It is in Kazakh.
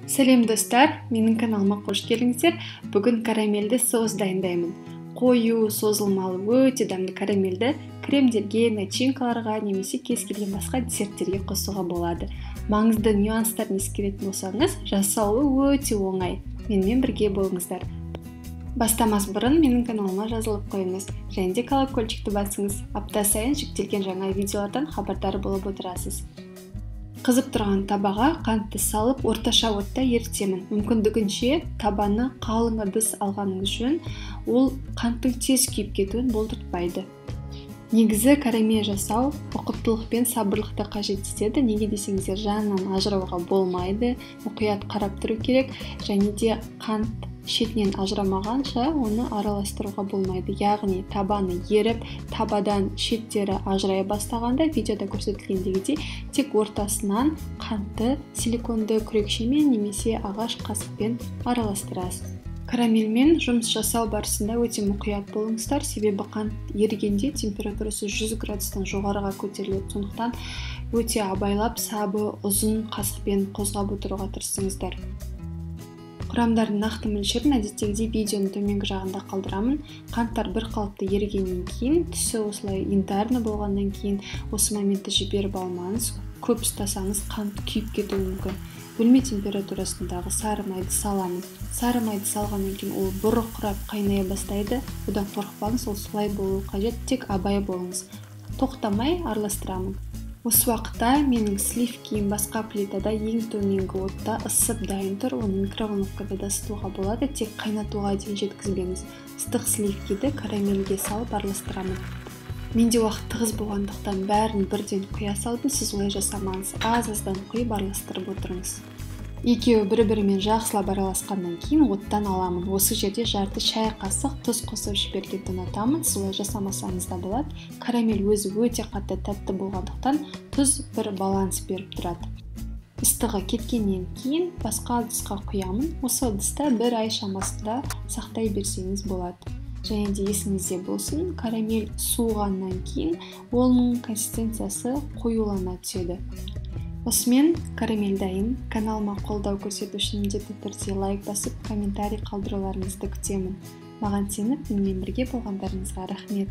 Сәлем достар, менің каналыма қош келдіңіздер. Бүгін карамельді соус дайындаймын. Қою, созылмалы, өте дәмді карамельді кремдерге, начинкаларға немесе кез келген басқа десерттерге қосуға болады. Маңызды нюанстарын ескеретін болсаңыз, жасалуы өте оңай. Менімен бірге болыңыздар. Бастамас бұрын менің каналыма жазылып қойыңыз және де колокольчикті басыңыз. Апта сайын жүктелген жаңа видеолардан хабардар болып отырасыз. Қызып тұрған табаға қантты салып, орташа отта ерітемін. Мүмкіндігінше табаны қалың ыдыс алғаныңыз жөн, ол қанттың тез күйіп кетуін болдыртпайды. Негізі карамель жасау ұқыптылық пен сабырлықты қажет етеді. Неге десеңіздер, жанынан ажырауға болмайды, мұқият қарап тұру керек және де қант шетінен ажырамағанша оны араластыруға болмайды. Яғни табаны еріп, табадан шеттері ажырай бастағанда, видеода көрсетілгендегідей, тек ортасынан қантты силиконды күрекшемен немесе ағаш қасықпен араластырасыз. Карамельмен жұмыс жасау барысында өте мұқият болыңыздар, себебі қант ерігенде температурасы 100 градустан жоғарыға көтеріледі. Сондықтан өте абайлап, сабы ұзын қасықпен қозғап отыруға тырысыңыздар. Құрамдардың нақты мөлшерін әдеттегідей видеоның төменгі жағында қалдырамын. Қанттар бір қалыпты ерігеннен кейін, түсі осылай янтарный болғаннан кейін осы моментті жіберіп алмаңыз. Көп ұстасаңыз қант күйіп кетуі мүмкін. Бөлме температурасындағы сары майды саламын. Сары майды салғаннан кейін ол бұрқырап қайнай бастайды. Бұдан қорықпаңыз, ол солай болуы қажет, тек абай болыңыз. Тоқтамай араластырамын. Осы уақытта менің сливкиім басқа плитада ең төменгі отта ысып дайын тұр. Оны микроволновкада да ысытуға болады, тек қайнатуға дейін жеткізбеңіз. Ыстық сливкиді карамельге салып араластырамын. Менде уақыт тығыз болғандықтан бәрін бірден құя салдым, сіз олай жасамаңыз. Аз-аздан құйып араластырып отырыңыз. Екеуі бір-бірімен жақсылап араласқаннан кейін оттан аламын. Осы жерде жарты шай қасық тұз қосып жібергенді ұнатамын. Сіз олай жасамасаңыз да болады. Карамель өзі өте қатты тәтті болғандықтан тұз бір баланс беріп тұрады. Ыстығы кеткеннен кейін басқа ыдысқа құямын. Осы ыдыста бір ай шамасында сақтай берсеңіз болады. Және де есіңізде болсын, карамель суығаннан кейін оның консистенциясы қоюлана түседі. Осымен карамель дайын. Каналыма қолдау көрсету үшін міндетті түрде лайк басып, комментарий қалдыруларыңызды күтемін. Маған сеніп, менімен бірге болғандарыңызға рахмет.